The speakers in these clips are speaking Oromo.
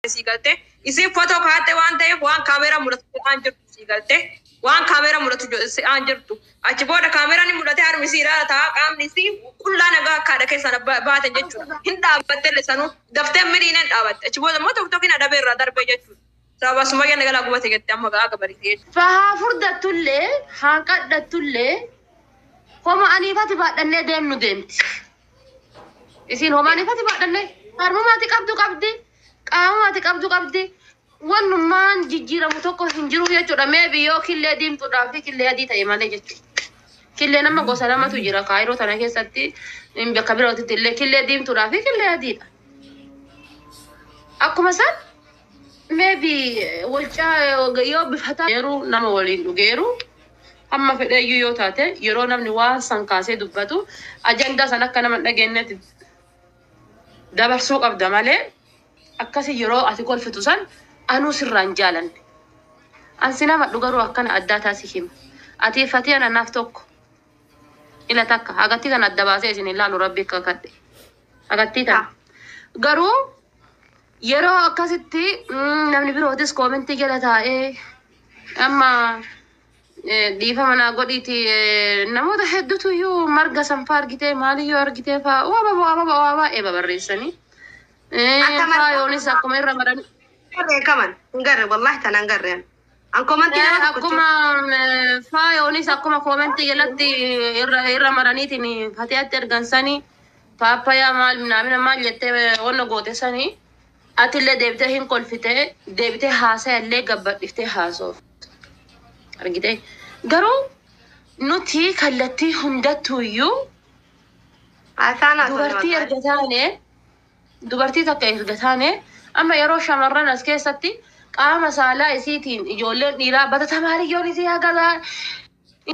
Sii galte, isiin footoo kaa'atte waan ta'eef waan kaameeraa mul'atu se'aan jirtu. Sii galte, waan kaameeraa mul'atu se'aan jirtu. Achi booda kaameeraan ni mul'ate, harmi isii ilaala ta'a, qaamni isii qullaa nagaa akka haadha keessaan baate jechuudha. Hin dhaabatte illee, sanuu daftee miliineen dhaabatte. Achi booda immoo tokkokin adabee irraa darbee jechuudha. Sababa Sumayyaan nagalaa gubate jette amma ga'a gabariite jechuudha. Fahaa furdattullee haanqadhattullee, homa aniifati baadhannee deemnu deemti. Isiin homa aniifati baadhannee harmumaati qabdu qabdi, qaamamaati qabdu qabdi. Wannummaan jijjiiramu tokko hin jiru jechuudha. Maybe yoo killee diimtuudhaa fi killee adii ta'e malee jechuudha. Killee nama gosa lamatu jira Kaayiroo tana keessatti, bakka birootitti illee killee diimtuudhaa fi killee adiidha. Akkuma san maybe walcaa yoo bifata yeroo nama waliin dhugeeru hamma fedheeyyuu yoo taate, yeroo namni waan san kaasee dubbatu ajandaa san akka nama hin dhageenyetti dabarsuu qabda malee, akkasi yeroo ati kolfitu san anuu sirraan jaalanne. Ansi nama dhugaruu akkana addaa taasi hima. Ati fatii ana naaf tokko. Ila takka agattii tan adda baasee isin ilaalu rabbi akka kadhe. Agattii tana. Garuu yeroo akkasitti namni birootis koomentii jala taa'ee amma dhiifama naa godhiiti, namoota hedduutu iyyuu marga sanfaa argitee, maaliyyuu argitee faa waa waa waa waa baay'ee babarreessanii. Akka marga- Faayoonis akkuma irra maran Garree kaman hin garre, wallahi tanaan garreen. An komantii nama tokko Akkuma faayoonis akkuma koomentii jalatti irra maraniitiin fateetti ergan sanii, paappayaa maal minaamina maal jettee wanna goote sanii, atillee deebitee hin kolfite, deebitee haasaya illee gabbadhiftee haasoof argite. Garuu nuti kallattii hundattuuyyuu Haasaan haasoo. Dubartii erga taane, dubartii takka erga taane, amma yeroo shamarran as keessatti qaama saalaa isiitiin ijoolleen dhiiraa batata maaliyyoon isii hagagaa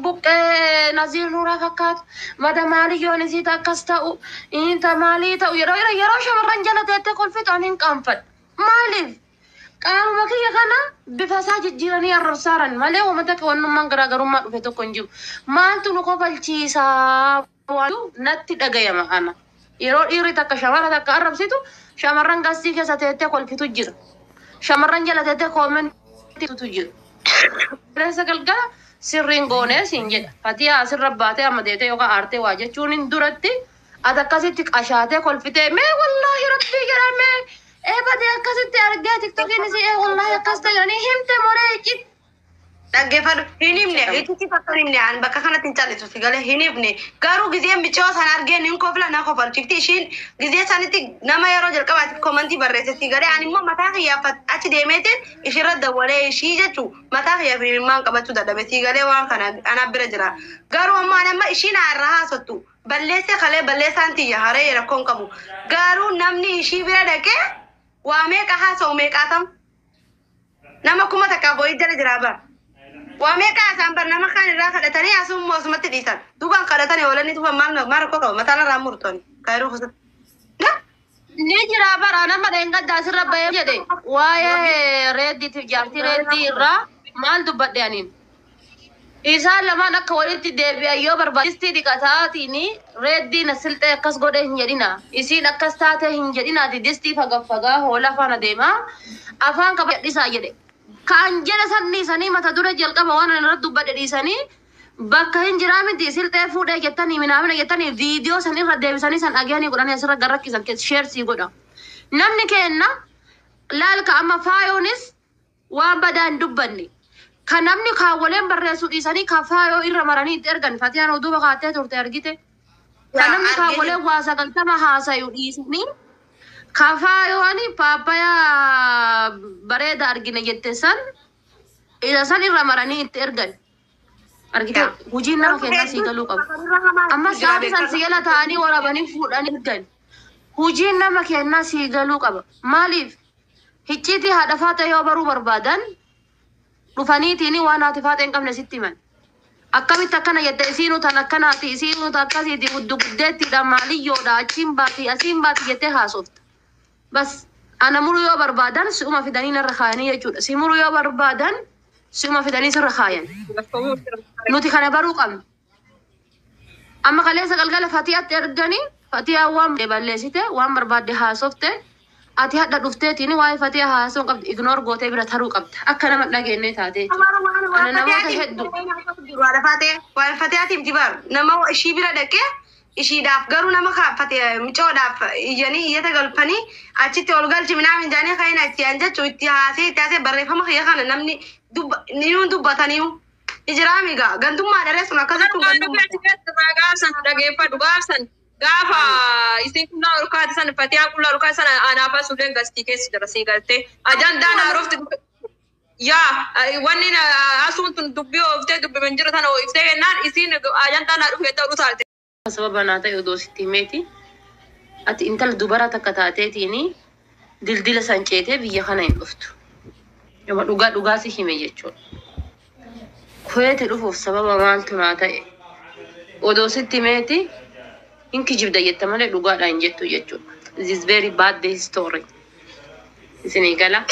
buqqee Naziir Nuuraa fakkaatu mata maaliyyoon isii akkas ta'u inta maalii ta'u, yeroo shamarran jala teettee kolfitu ani hin qaanfadhu. Maaliif? Qaamuma kiyya kana bifa isaa jijjiiranii arrabsaaran malee uummata akka wannummaan garaagarummaa dhufe tokko hin jiru. Maaltu nu kofalchiisaa waan natti dhagayama ana. Yeroo dhiirri takka shamara takka arrabsitu, shamarran gastii keessa teettee kolfitu jira. Shamarran jala teettee koomentiitu jira. Qilleensa galgala sirriin goonee siin jedha. Fatiyaa asirra baatee amma deetee yookaan aartee waa jechuun hin duratti ati akkasitti qashaatee kolfitee, mee wallaahi rabbii jedhamee eebadee akkasitti argee tiktokiin isii wallaahi akkas ta'anii himte moree iccitti. Dhaggeeffadhu, hin himne, itti fakka hin himne, an bakka kanatti hin callisu si galee hin himne. Garuu gizee micoo sana argeen hin kofla, na kofalchifti ishiin gizee sanitti nama yeroo jalqabaatiif komantii barreesse si galee. Ani immoo mataa kiyyaaf achi deemeetiin ishirra dawwalee ishii jechuu mataa kiyyaaf himimmaan qabachuu dadhabe si galee. Waan kana ana bira jira. Garuu ammoo ani amma ishiin irraa haasottu balleessee kalee balleessaan tiyya haree rakkoon qabu. Garuu namni ishii bira dhaqee waa meeqa haasa'u meeqaatam nama 1000 boo'ii jala jira bara. Waa meeqa haasa'an bar, nama kaan irraa kadhatanii asuma osumatti dhiisan. Duubaan kadhatanii oolanii tufa maal maal rakkoo qaba, mataan irraa murtooni. Kaayiroo keessatti. Ni jira bara, nama dheengadda asirra bahee jedhe waa'ee reeddiitiif jaartii reeddii irraa maal dubbadhe aniin. Isaan lamaan akka walitti deebi'an yoo barbaade distii dhiqataatiin reeddiin silxee akkas godhe hin jedhina. Isiin akkas taate hin jedhinaati, distii fagaffagaa hoolaa faana deemaa afaan qaba dhisaa jedhe. Kan jedhe san dhiisanii, mata dure jalqaba waan ani irratti dubbadhe dhiisanii, bakka hin jiraa miti silxee fuudhee jettanii minaamina jettanii viidiyoo san irra deebisanii san dhagahanii godhanii asirra garrakkisan share sii godha. Namni kenna laalka amma faayoonis waan badaa hin dubbanne. Kan namni kaawwaleen barreessuu dhiisanii kan faayoo irra maranii itti ergan, Fatiyaan duuba kaattee turte argite. Kan namni kaawwaleen waa 90 haasayu dhiisanii kan faayoon paappayaa bareeda argine jette san isa san irra maranii itti ergan. Argite, hojiin nama kennaa sii galuu qabu. Amma sa'aatii san si jala ta'anii waraabanii fuudhanii ergan. Hojiin nama kennaa sii galuu qaba. Maaliif? Hicciitii haadha faata yoo baruu barbaadan dhufaniitiin waan haati faata hin qabne sitti himan. Akkamitti akkana jette, isiinuu tan akkanaati, isiinuu tan akkasiiti, guddu guddeettiidha, maaliyyoodha, achiin baati, asiin baati jettee haasofta. Bas ana muruu yoo barbaadan si'uma fidanii narra kaayanii jechuudha. Si muruu yoo barbaadan si'uma fidanii sirra kaayan. Nuti kana baruu qabna. Amma kaleessa galgala Fatiyaatti erganii, Fatiyaa waan balleessite waan barbaadde haasofte. Ati hadha dhufteetiin waa'ee Fatiyaa haasoo qabdi, ignore gootee bira taruu qabda. Akka nama dhageenye taatee jechuudha. Ana namoota hedduu. Waan Fatiyaatiif jibar nama ishii bira dhaqee ishiidhaaf garuu nama kaafate micoodhaaf iyyanii iyyata galfanii achitti ol galchi minaa minjaanii kan itti aan jechuu itti haasee itti haasee barreeffama kiyya kana namni ni dubbataniiyu. Ijiraami gaa gantummaa dharee sun akkasitti gantummaa. Gaafsan dhageeffadhu, gaafsan gaafa isin qullaa ol kaate san, Fatiyaa qullaa ol kaate sana, anaafa suuleen gastii keessa jira, sii galtee ajandaan haarofti yaa wanni asuun tun dubbii ooftee dubbimen jiru tana ooftee kennaan isiin ajandaan haa dhufe ta'uu taate. Sababa naa ta'e odoo sitti himeeti. Ati intala dubara takka taateetiin dildila san ceetee biyya kana hin dhuftu. Yooma dhugaa dhugaa si hime jechuudha. Kuweeti dhufuuf sababa maaltu naa ta'e? Odoo sitti himeeti hin kijibda jetta malee dhugaadhaan hin jettu jechuudha. This is very bad story. Isinii gala.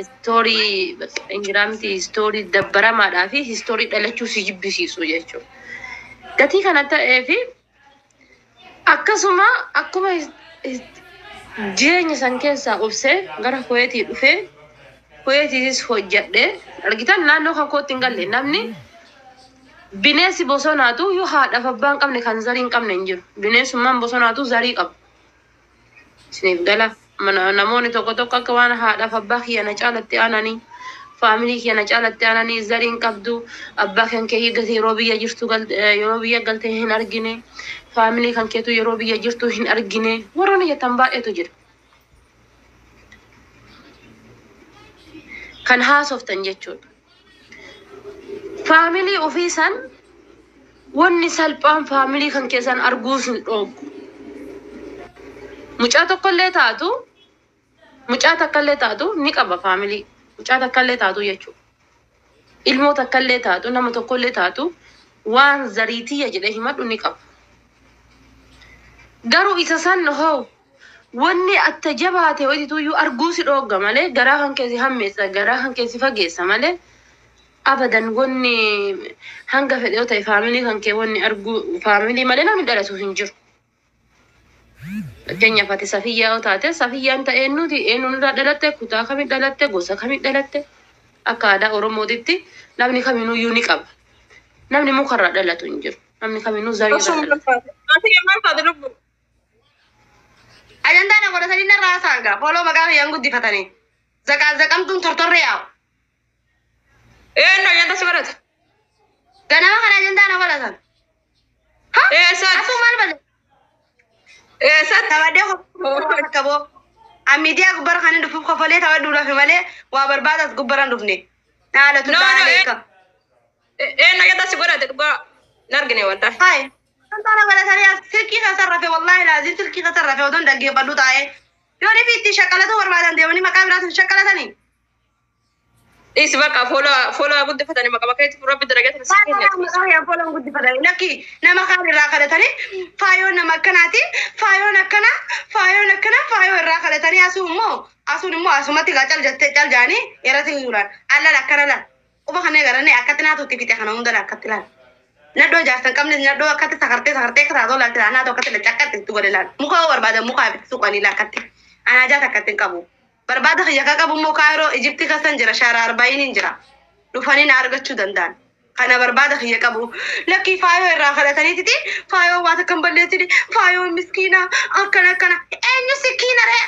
Story ingiraamti, story dabbaramaadhaa fi story dhalachuu si jibbisiisu jechuudha. Gatii kana ta'ee fi akkasuma akkuma jireenya san keessaa obsee gara Kuweetii dhufee Kuweetiitis hojjedhee argitan, naannoo kan kootti hin galle. Namni bineensi bosonaatu yoo haadhaaf abbaa hin qabne kan zarii hin qabne hin jiru. Bineensummaan bosonaatu zarii qabu. Isiniif gala. Namoonni tokko tokko akka waan haadhaaf abbaa kiyya na caalatti aananii, faamilii kiyya na caalatti aananii, zarii hin qabdu, abbaa kan kee hiiggate yeroo biyya jirtu yeroo biyya galtee hin argine, faamilii kan keetu yeroo biyya jirtu hin argine warroonni jettan baay'eetu jira. Kan haasoftan jechuudha. Faamilii ofii san wanni salphaan faamilii kan keessan arguu hin dhooggu. Mucaa tokkollee taatu, mucaa takkallee taatu ni qaba faamilii. Mucaa takkallee taatu jechuudha. Ilmoo takkallee taatu, nama tokkollee taatu, waan zariitiyya jedhee himadhu ni qaba. Garuu isa san hoo wanni atta jabaate wayituyyuu arguu si dhoogga malee, garaa kan keessi hammeessa, garaa kan keessi fageessa malee, abadan wanni hanga fedhe yoo ta'e faamilii kan kee wanni arguu, faamilii malee namni dhalatu hin jiru. Fakkeenyaaf ati Safiyyaa yoo taate, Safiyyaan ta'ee nuti eenyuun irraa dhalatte, kutaa kamii dhalatte, gosa kamii dhalatte, akka aadaa Oromootitti namni kamiinuyyuu ni qaba. Namni mukarraa dhalatu hin jiru. Namni kamiinuu zarii irraa dhalata. Ati maal taate lubbu? Ajandaa na godhatanii narraa haasa'an gaa fooloo maqaa kiyyaan guddifatanii. Zaqaa zaqamtuun tortorree yaa'u. Eenyu ajanda si godhate? Ganama kana ajandaa na godhatan. Eessatti? Asuu maal bale? Eessatti? Taphadhee akka boo. Miidiyaa gubbara kan hin dhufuuf kofolee taphadhuudhaaf malee waa barbaadas gubbara hin dhufne. Haalatu No, no, aleeka. Eenyu ajanda si godhate dhugaa? Hin argine wanta. Hai. Ajandaa na godhatanii as silkii kasarrafe, wallaahi laazim silkii kasarrafe odoon dhaggeeffadhu taa'ee. Yoo ni itti shaqalatu barbaadan deemanii maqaa biraatiin shaqalatanii. Dhiisi bakka fooloo guddifatanii maqaa bakka itti rabbi dalagee si kenne. Maqaa guddifatanii lakki nama kaan irraa kadhatanii faayoon nama akkanaati, faayoon akkana, faayoon akkana, faayoo irraa kadhatanii asuu immoo asuun immoo asumatti gaa cal jettee cal jaanii irratti yuuran allal akkana laal quba kana garanii akkatti naatu itti fixe kana hunda akkatti laal nadhoo jaarsan qabne nadhoo akkatti sakartee sakartee akka taatoo laalte naatu akkatti lacakkatti itti godhe laal muka yoo barbaadan mukaa itti suqanii lakkatti anaa jaata akkatti hin qabu barbaada kiyya ka qabu immoo Kaayiroo Ijiptii kasan jira, shaara arba'iin jira, dhufanii na argachuu danda'an. Kana barbaada kiyya qabu. Lakkii faayoo irraa kadhataniititi faayoo waan akka hin balleessini, faayoo miskiina akkana akkana. Eenyu sikiina ree?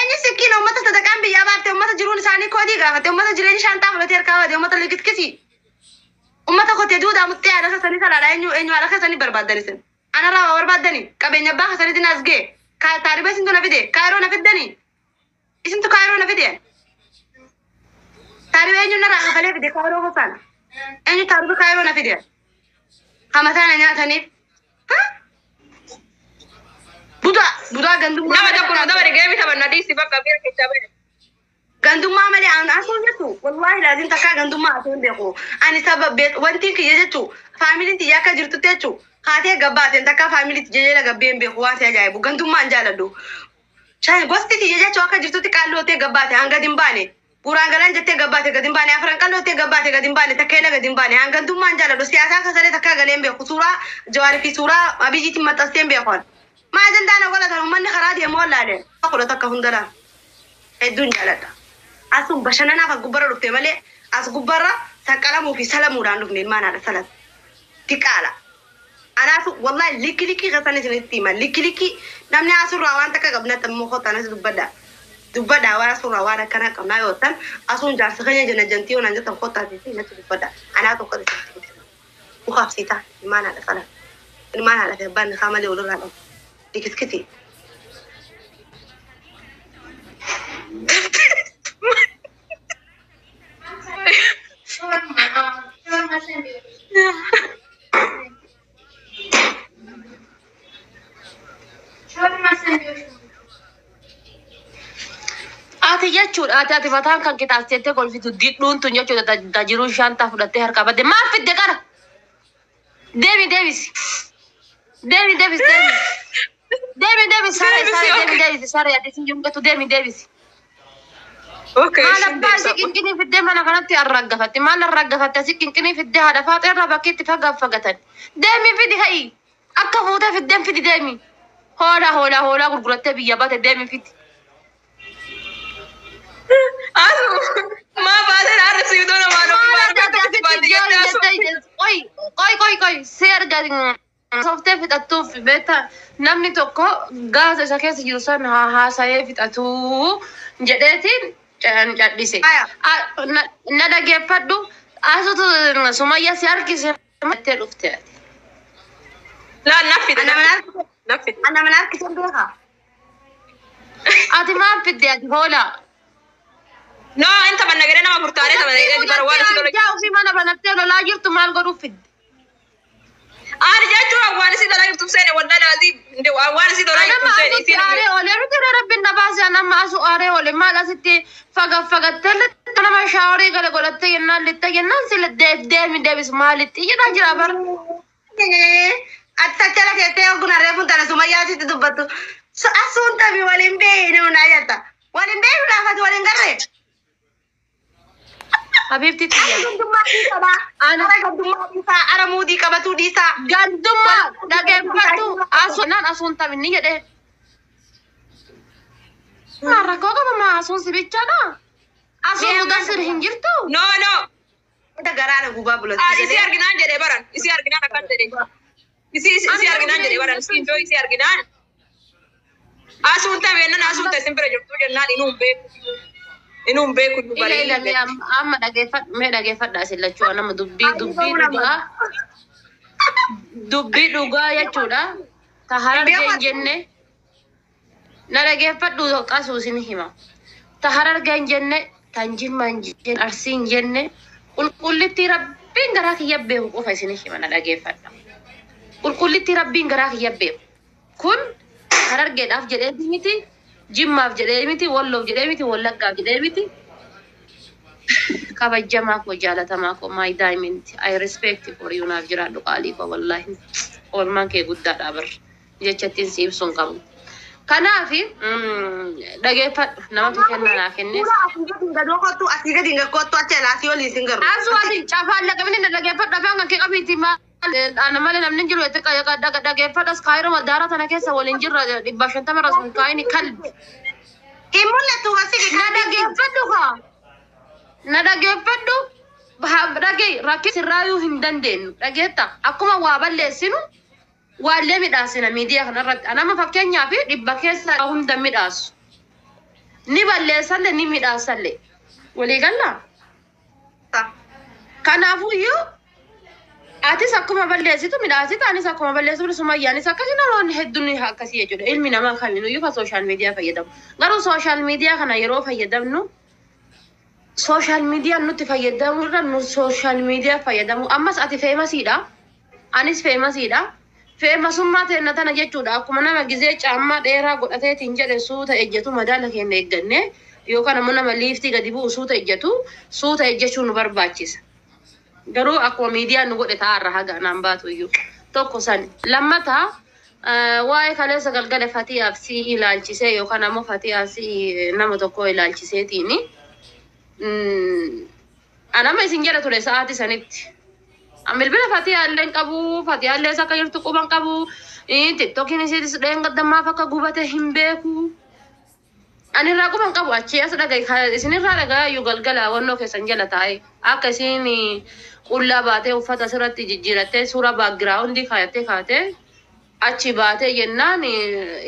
Eenyu sikiina? Uummata sadaqaan biyyaa baafte, uummata jiruun isaanii koodii gaafate, uummata jireenya shaantaa fudhatee harkaa baate, uummata likitkisi. Uummata kotee duudaa muttee haadha keessanii salaadha. Eenyu eenyu haadha keessanii barbaaddan isin? Anarraa waa barbaaddani qabeenya abbaa keessaniitiin as ga'e. Taaribee isintu na fide, Kaayiroo na fiddani. Isintu Kaayiroo na fide. Taaribee eenyu narraa kafalee fide Kaayiroo kosaan? Eenyu taaribee Kaayiroo na fide? Hamataa na nyaataniif. Budaa budaa gandummaa. Nama tokko nu dabale geemi taphanna, dhiisi bakka bira keessaa bahe. Gandummaa malee an asuun jettu wallaahi laazim takkaa gandummaa asuun beeku. Ani sababa wanti kiyya jechu faamiliin tiyya akka jirtutti jechu haatee gabbaateen takkaa faamilii tiyya jala gabbee hin beeku, waan si ajaa'ibu gandummaa hin jaaladhu. Gosti tiyya jechu akka jirtutti qaallootee gabbaate hanga gadi hin baane. Buraan galaan jettee gabbaate gadi hin baane, afran qallootee gabbaate gadi hin baane, takkeela gadi hin baane, hanga gandummaa hin jaaladhu. Siyaasaa kasalee takkaa galee hin beeku, suuraa Jawaarii fi suuraa Abiyyiitiin maxxansee hin beeku. Maa ajandaa na godhatan uummanni karaa deemu wallaale. 11 hunda hedduun jaaladha. Asuun bashannanaaf as gubbarra dhufte malee as gubbarra saqqalamuu fi salamuudhaan dhufne ilmaan haadha salat. Diqaala. Anaatu wallahi likki likki keessan isinitti hima. Likki likki namni asurraa waan takka qabnatti immoo kottan as dubbadha. Dubbadha waan asurraa waan akkana qabnaa yoo ta'an asuun jaarsa keenya jana jantii yoo naan jettan kottaa fi natti dubbadha. Anaatu akka isinitti hima. Mukaaf siitaa ilmaan haadha salat. Ilmaan haadha fi abbaan isaa malee walirraa dhabu. Likiskisi. Ati jechuudha ati mataan kan kitaas jettee kolfitu didhuun tun jechuudha tajiruu shaantaa fudhattee harkaa badde maal fidde qara? Deemi deebisi. Deemi deebisi deemi. Deemi deebisi saree saree deemi deebisi saree ati sin jungatu deemi deebisi. Okay. Maal abbaa asii qinqinii fiddee mana kanatti arraggafatti maal arraggafatti asii qinqinii fiddee haadha faaxee irraa bakkeetti fagaffagatan. Deemi fidi ha'i akka fuutee fiddeen fidi deemi. Hoolaa hoolaa hoolaa gurgurattee biyya baate deemi fidi. Asu maa baatee arrabsiitu namaa Maal adda adda asitti ijoollee qoy qoy qoy qoy si arga softee fixattuuf beektaa namni tokko gaaza isa keessa jiru san haasa'ee fixatuu jedheetiin cadhise. Na dhageeffadhu asutu Sumayya si harkise jettee dhufte ati. Laa naffide naffide. Ana mana harkiseen beekaa? Ati maal fidde ati hoolaa? No, inta manna jedhee nama furtaanee tapha jedhee bara waan isii tola. Ijaa ofii mana banattee lolaa jirtu maal godhuuf fidde? Ani jechuun waan isii tolaa jirtuuf seene waldaa laazii waan isii tolaa Anama jirtuuf seene asutti isiin. aaree oolee miti rabbiin na baase anama asu aaree oole maal asitti fagattee litta nama shaaworii gale godhattee jennaan litta jennaan sila deemi deebis maalitti jedhaa jira bara. Ati sachala keessee hogguna reefuun tana Sumayyaa asitti dubbattu. Asuun tabi waliin beeynu naa jetta. Waliin beeynu laafati waliin garree. Habiibti tiyya. Gandummaa dhiisaa. Ara gandummaa dhiisaa. Ara muudii qabatuu dhiisaa. Gandummaa dhageeffadhu asu naan asuun tabinni jedhee. Maal rakkoo qaba maa asuun si bichaadha? Asuun mudassir hin jirtu? No no. Garaa na gubaa bulatti. Ani isii arginaan jedhee baran isii arginaan akkan jedhee. Isii arginaan jedhee baran isii ijoo isii arginaan. Asuun tabe jennaan asuun ta'e simbira jirtu jennaan inuu hin beeku. Inuu hin beeku Ila baree. ila mee amma dhageeffadhu mee dhageeffadha isin lachuu nama dubbii dubbii dhugaa dubbii dhugaa jechuudha. Ta harargee hin jenne na dhageeffadhu qasuu isin hima. Ta harargee hin jenne tan jimma hin jenne arsii hin jenne qulqullittii rabbiin garaa kiyya beeku qofa isin hima na dhageeffadha. Qulqullittii rabbiin garaa kiyya beeku. Kun harargeedhaaf jedhee miti jimmaaf jedhee miti walloof jedhee miti wallaggaaf jedhee miti. Kabajamaa koo jaalatamaa koo my diamond I respect for you naaf jiraadhu qaalii koo wallaahi oolmaan kee guddaadha bar jecha ittiin si ibsuun qabu. Kanaafi dhageeffadhu namatu kennaa naa kennees. Asii gadi hin gadoo kottu asii gadi hin kottu achi alaasii olii sin garuu. Asu ati cafaan laqabni na dhageeffadhu afaan kan kee qabiiti maal ana malee namni hin jiru jettee dhageeffadhas kaayiroo madaara tana keessa waliin jirra 150 irra sun kaayini kalbi. Hin mul'attu asii Na dhageeffadhu kaa. Na dhageeffadhu dhagee rakkoo sirraayuu hin dandeenyu dhageetta akkuma waa balleessinu waallee midhaasina miidiyaa kanarratti anama fakkeenyaaf 100 keessa hunda midhaasu ni balleessallee ni midhaasallee walii gallaa. Kanaafuyyuu atis akkuma balleessitu midhaasita anis akkuma balleessitu Sumayyaanis akkasii namoonni hedduun akkasii jechuudha ilmi namaa kamiinuyyuu kan sooshaal miidiyaa fayyadamu garuu sooshaal miidiyaa kana yeroo fayyadamnu sooshaal miidiyaan nutti fayyadamu irra nu sooshaal miidiyaa fayyadamu ammas ati feemasiidha anis feemasiidha feemasummaa teenna tana jechuudha akkuma nama gizee caammaa dheeraa godhateetiin jedhe suuta ejjetu madaala keenya eegganne yookaan ammoo nama liiftii gadi bu'u suuta ejjetu suuta ejjechuu nu barbaachisa. Garuu akkuma miidiyaan nu godhe taa'arra haga naan baatu iyyuu tokko san lammataa waa'ee kaleessa galgala fatihaaf si ilaalchisee yookaan ammoo fatihaaf si nama tokko ilaalchiseetiini. Anama isin jedha ture sa'aatii sanitti. Bilbila Fatiyaa illee hin qabu. Fatiyaa illee akka jirtu quban qabu. Tiktookiin isiitis dheengadda maaf akka gubate hin beeku. Ani irraa quban qabu, achii as dhagaye, isinirraa dhagayaa galgala wannoo keessan jala taa'e, akka isin qullaa baatee uffata asirratti jijjiirattee suura background kaayattee kaatee achi baatee jennaan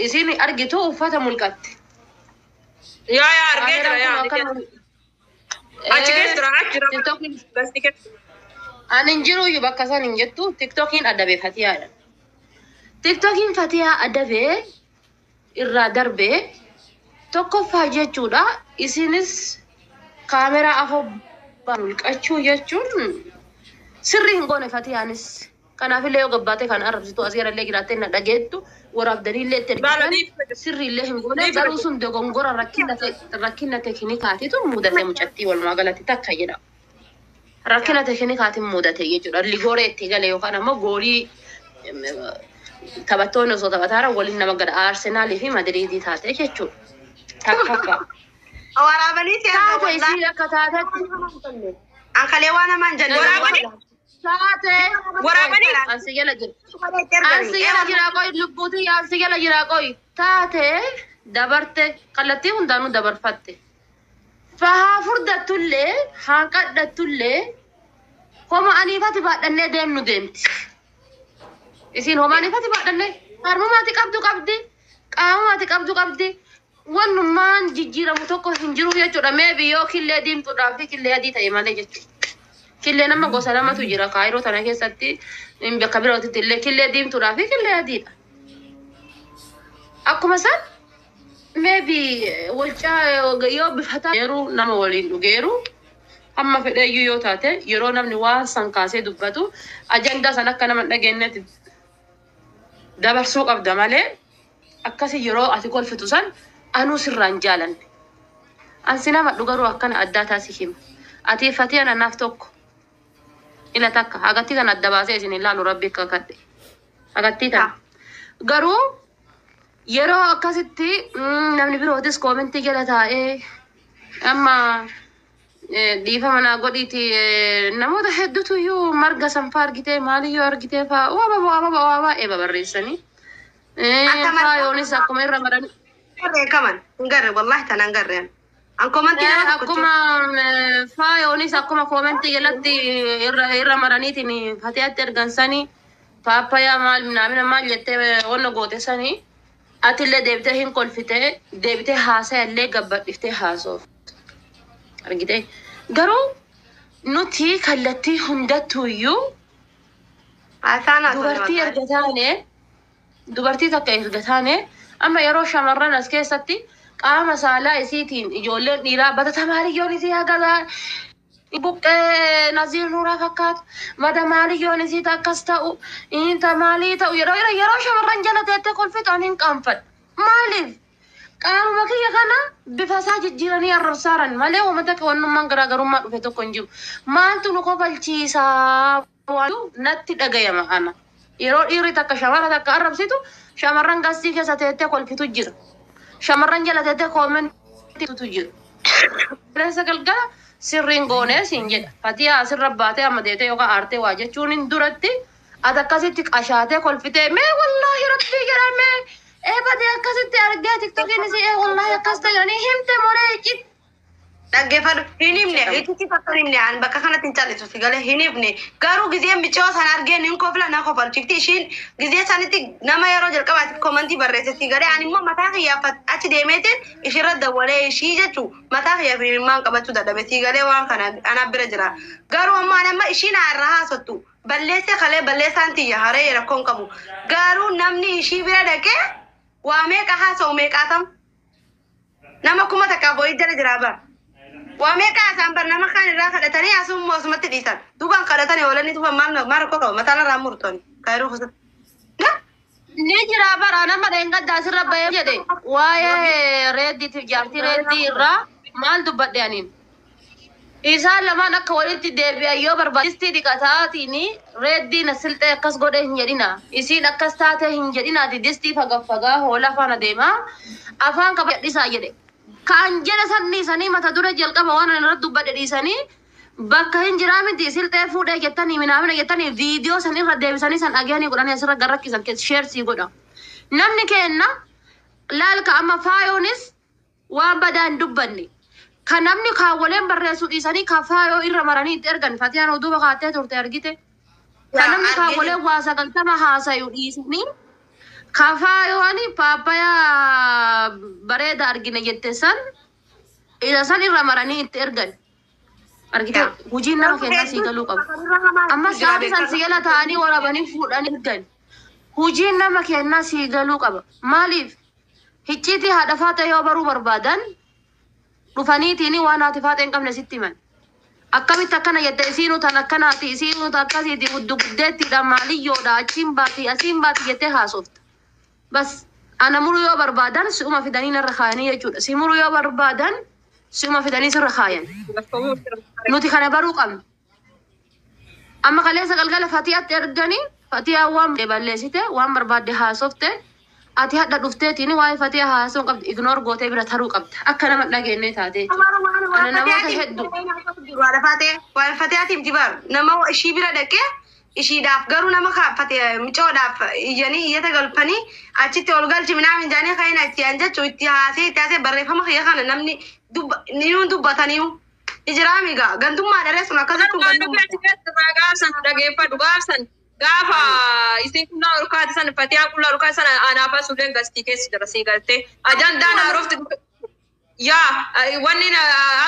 isin argitu uffata mulqatte. Yaa, argee jira, yaa. Achi keessa jira, achi jira. Tiktookiin Gasti keessa. Ani hin jiru iyyuu bakka san hin jettu. Tiktookiin adabee Fatiyaadha. Tiktookiin Fatiyaa adabee irraa darbee tokkoffaa jechuudha. Isinis kaameraa afoo mulqachuu jechuun sirrii hin goone Fatiyaanis. Kanaafillee yoo gabbaatee kan arrabsitu as garallee jiraattee na dhageettu waraabdaniillee itti ergitan sirriillee hin goone. Garuu sun dogongora rakkina tekinikaatitu mudate mucattii, walumaa galatti takka jedha. Rakkina tekinikaatiin mudate jechuudha. Ligooree itti gale yookaan ammoo goolii taphattoonni osoo taphataara waliin nama gada Arsenaalii fi Madiriidii taate jechuudha. Takkaffaa. Waraabanii si argamu. Taate isii akka taatetti. Ankalee waan hamaan jenne. Waraabanii? Taate. Waraabanii? Ansi jala jira. Ansi jala jira qoy, lubbuutii ansi jala jira qoy. Taate dabarte, kallattii hundaanuu dabarfatte. Haa furdattullee haa qadhattullee homa aniifati baadhannee deemnu deemti. Isiin homa aniifati baadhannee harmumaati qabdu qabdi, qaamamaati qabdu qabdi. Wannummaan jijjiiramu tokko hin jiru jechuudha. Meebi yoo killee diimtuudhaa fi killee adii ta'e malee jechuudha. Killee nama gosa lamatu jira Kaayiroo tana keessatti, bakka birootitti illee killee diimtuudhaa fi killee adiidha. Akkuma san maybe walcaa yoo bifata yeroo nama waliin dhugeeru hamma fedheeyyuu yoo taate, yeroo namni waan san kaasee dubbatu ajandaa san akka nama hin dhageenyetti dabarsuu qabda malee, akkasi yeroo ati kolfitu san anuu sirraan jaalanne. Ansi nama dhugaruu akkana addaa taasi hima. Ati Fatii anaaf tokko. Ila takka agattii kana adda baasee isin ilaalu rabbi akka kadhe. Agattii kana. Garuu yeroo akkasitti namni birootis comment jala taa'ee amma dhiifama naa godhiiti, namoota hedduutu iyyuu marga sanfaa argitee maaliyyuu argitee faa waa waa waa baay'ee babarreessanii. Akka marga- Faayoonis akkuma irra maran Garree kaman hin garre, wallahi tanan garreen. An comment nama tokko Akkuma faayoonis akkuma comment jalatti irra maraniitiin Fatiyaatti ergan sanii, paappayaa maal naamina maal jettee wanna goote sanii, atillee deebitee hin kolfite, deebitee haasaya illee gabbadhiftee haasoof argite. Garuu nuti kallattii hundattuuyyuu haasaan haasoo. Dubartii erga taane, dubartii takka erga taane, amma yeroo shamarran as keessatti qaama saalaa isiitiin ijoolleen dhiiraa batata maaliyyoon isii hagagaa buqqee Naziir Nuuraa fakkaatu mata maaliyyoon isii akkas ta'u inta maalii ta'u, yeroo shamarran jala teettee kolfitu ani hin qaanfadhu. Maaliif? Qaamuma kiyya kana bifa isaa jijjiiranii arrabsaaran malee uummata akka wannummaan garaagarummaa dhufe tokko hin jiru. Maaltu nu kofalchiisaa waan natti dhagayama ana. Yeroo dhiirri takka shamara takka arrabsitu shamarran gastii keessa teettee kolfitu jira. Shamarran jala teettee commentitu jira. Qilleensa galgala sirriin goonee siin jedha. Fatiyaa asirra baatee amma deetee yookaan aartee waa jechuun hin duratti ati akkasitti qashaatee kolfitee mee wallaahi rabbii jedhamee ee badee akkasitti argee Tiktookiin isii ee wallaahi akkas ta'anii himte moree cit. Dhaggeeffadhu, hin himne, itti fakka hin himne. An bakka kanatti hin callisu si galee hin himne. Garuu gizee micoo sana argeen hin kofla, na kofalchifti. Ishiin gizee sanitti nama yeroo jalqabaatiif comment barreesse si galee. Ani immoo mataa kiyyaaf achi deemeetiin ishirra dawwalee ishii jechuu mataa kiyyaaf himimmaan qabachuu dadhabe si galee. Waan kana ana bira jira. Garuu ammoo ani amma ishiin irraa haasottu balleessee kalee balleessaan tiyya haree rakkoon qabu. Garuu namni ishii bira dhaqee waa meeqa haasa'u meeqaatam nama 1000 boo'ii jala jira bara. Waa meeqa haasa'an bar, nama kaan irraa kadhatanii asuma osumatti dhiisan. Duubaan kadhatanii oolanii duuba maal maal rakkoo qaba, mataan irraa murtooni. Kaayiruu keessatti. Ni jira bara nama dheengaddaa asirra bahee jedhe waa'ee reeddiitiif jaartii reeddii irraa maal dubbadhe aniin. Isaan lamaan akka walitti deebi'an yoo barbaade distii dhiqataatiin reeddiin asilxee akkas godhe hin jedhina. Isiin akkas taate hin jedhinaati, distii fagaffagaa hoolaa faana deemaa afaan qaba dhisaa jedhe. Kan jedhe san dhiisanii mata dure jalqaba waan ani irratti dubbadhe dhiisanii. Bakka hin jiraa miti silxee fuudhee jettanii minaamina jettanii viidiyoo san irra deebisanii san dhagahanii godhanii asirra garrakkisan share sii godha. Namni kenna laalka amma faayoonis waan badaa hin dubbanne. Kan namni kaawwaleen barreessuu dhiisanii ka faayoo irra maranii itti ergan Fatiyaan duuba kaattee turte argite. Kan namni kaawwaleen waa 90 haasayu dhiisanii ka faayoon paappayaa bareeda argine jette san isa san irra maranii itti ergan. Argite hojiin nama kennaa sii galuu qabu. Amma sa'aatii san si jala ta'anii waraabanii fuudhanii ergan. Hojiin nama kennaa sii galuu qaba. Maaliif? Hicciitii haadha faata yoo baruu barbaadan dhufaniitiin waan haati faata hin qabne sitti himan. Akkamitti akkana jette isiinuu tan akkanaati isiinuu tan akkasiiti guddu guddeettiidha maaliyyoodha achiin baati asiin baati jettee haasofta. Bas ana muruu yoo barbaadan si'uma fidanii narra kaayanii jechuudha. Si muruu yoo barbaadan si'uma fidanii sirra kaayan. Nuti kana baruu qabna. Amma kaleessa galgala Fatiyaatti erganii Fatiyaa waan balleessite waan barbaadde haasofte ati hadha dhufteetiin waa'ee Fatiyaa haasoo hin qabdu ignore gootee bira taruu qabda. Akka nama dhageenye taatee jechuudha. Ana namoota hedduu. Waan Fatiyaatiif jibar nama ishii bira dhaqee ishiidhaaf garuu nama kaafate micoodhaaf iyyanii iyyata galfanii achitti ol galchi minaa minjaanii kan itti aan jechuun itti haasee barreeffama kiyya kana namni ni dubbataniiru. Ijiraami gaa gantummaa dharee sun akkasitti gantummaa. Gaafsan dhageeffadhu gaafsan gaafa isin qullaa ol kaate san Fatiyaa qullaa ol kaate sana anaafa sulleen gastii keessa jira sii galtee ajandaan haarofti yaa wanni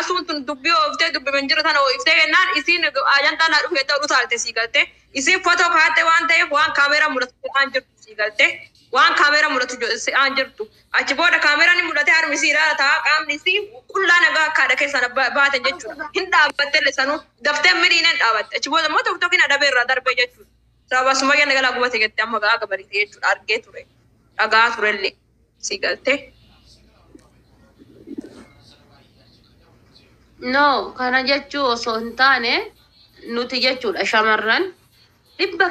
asuun tun dubbii ooftee dubbiman jiru tana ooftee kennaan isin ajandaan haa dhufu jettee oduu taalte sii galtee isin footoo kaatte waan ta'eef waan kaameeraa mul'atu se'aan jirtu sii galtee waan kaameeraa mul'atu se'aan jirtu achi booda kaameeraan ni mul'ate harmi isii ilaala ta'a qaamni isii qullaa nagaa akka haadha keessaa baate jechuudha hin dhaabatte illee sanuu daftee miriin hin dhaabatte achi booda immoo tokko tokko hin adabee irraa darbee jechuudha. Sababa sumayyaa nagalaa gubate jettee amma ga'a gabariite jechuudha argee ture dhagaa turellee sii galtee. No, kana jechuu osoo hin taane nuti jechuudha shamarran dhibba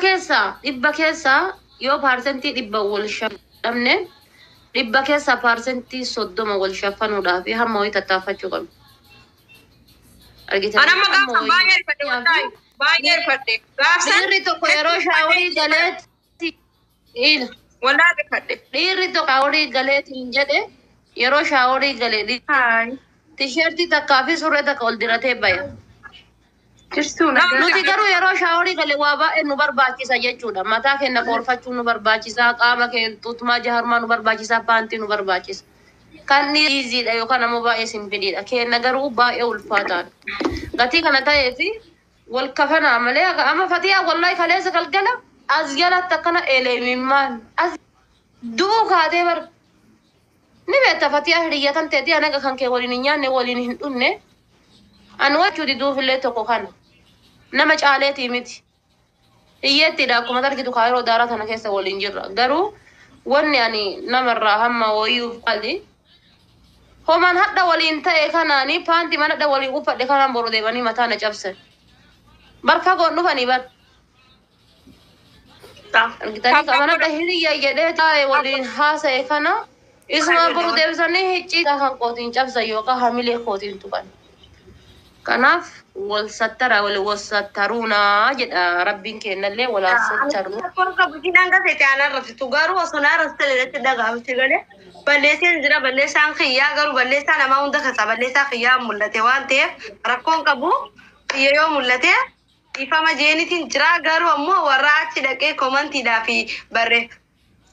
keessaa yoo 100% wal shaffanne dhibba keessaa 30% wal shaffanuudhaaf hamma wayii tattaaffachuu qabna. Argitanii Ani amma hamma gaafsan wayii. Baay'ee rifadhe wallaahi baay'ee rifadhe gaafsan. Dhiirri tokko yeroo shaaworii galeetti ila Wallaahi rifadhe. Dhiirri tokko shaaworii galeetiin jedhe yeroo shaaworii galee Hi. tisheertii takkaa fi surree takka ol diratee baya. Jirtuu nagaa. Nuti garuu yeroo shaaworii galee waa baay'ee nu barbaachisa jechuudha. Mataa keenya qoorfachuu nu barbaachisa, qaama keenya tutumaa jaharmaa nu barbaachisa, paantii nu barbaachisa. Kan easy dha yookaan ammoo baay'ee simple dha. Keenya garuu baay'ee ulfaataadha. Gatii kana ta'eefi wal kafanaa malee amma Fatiyaa wallahi kaleessa galgala as jalatti akkana eleemimmaan as du'uu kaatee bar. Ni beekta Fatiyaa hiriyyaa tan teetii anaga kan kee waliin hin nyaanne waliin hin dhunne. Ani wachuu diduufillee tokko kana. Nama caaleetii miti. Hiyyeettiidha akkuma argitu kaayiroo daaraa tana keessa waliin jirra. Garuu wanni ani namarraa hamma wayyuuf qaali. Homaan hadha waliin ta'e kanaanii paantii mana hadha waliin uffadhe kanaan boru deemanii mataa na cabsan. Bar fagoon dhufanii bar. Argitanii qaban hadha hiriyya jedhee taa'e waliin haasa'e kana isuma boru deebisanii hiccii kan kootiin cabsan yookaan hamilee kootiin tuqan. Kanaaf wal sattara wal wasattaruunaa jedha rabbiin kennallee wal sattaru. Rakkoon gafeete aanaan rafsitu garuu osoo naa rafsite irratti dhagahamti galee balleesseen jira balleessaan kiyyaa garuu balleessaa namaa hunda keessaa balleessaa kiyyaa mul'ate waan ta'eef rakkoon qabu kiyya yoo mul'ate ifama jeenitiin jira garuu ammoo warra achi dhaqee komantiidhaa fi barree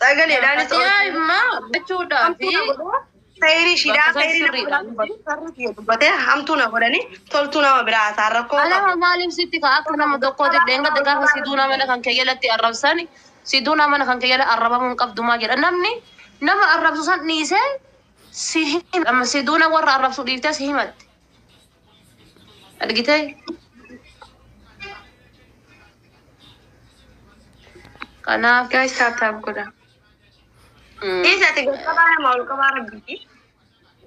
sagaleedhaanis Fatiyaa immoo jechuudhaa fi Sayrii shiidhaa bakka sayrii sirriidha. nama dubbatee hamtuu na godhanii toltuu nama biraa haasa'an rakkoo qabu. Alama maaliif sitti ka akka nama tokkootti dheengadda gaafa siduuna mana kan kee jalatti arrabsan siduuna mana kan kee jala arrabamuu hin qabdu maa jedha namni nama arrabsu san dhiisee si hima amma siduuna warra arrabsu dhiiftee si himatte argitee kanaaf Guys, tap tap godha. Dhiisati qaqqabaa namaa ol qabaa rabbiiti.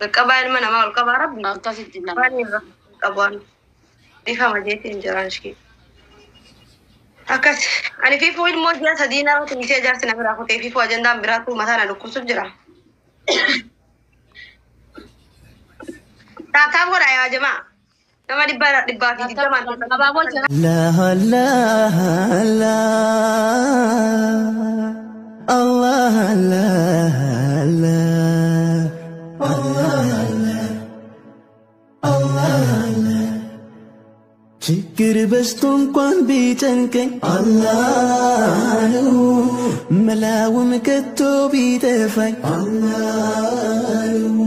Qaqqabaa ilma namaa ol qabaa rabbiiti. Akkasitti nama Waan irra qabu dhiifama jeetiin jiraan ishee. Akkas ani fiifuu ilmoo ji'a 3 nama tumisee jaarsi na biraa kutee fiifuu ajandaan biraatu mataa na dhukkubsuuf jira. Tap tap godha yaa jamaa. Nama 120n. Abaaboo jala. لا لا لا الله لا لا الله الله الله ችግር በዝቶ እንኳን ቢጨንቀኝ አላህ ነው መላውም ከቶ ቢጠፋኝ አላህ ነው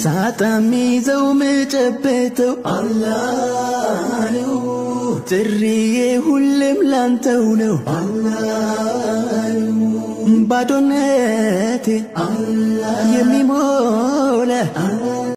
ሳጣ ሚይዘው ምጨብጠው አላህ ነው ጥሪዬ ሁሌም ላንተው ነው አላህ ነው ባዶነቴ የሚሞላ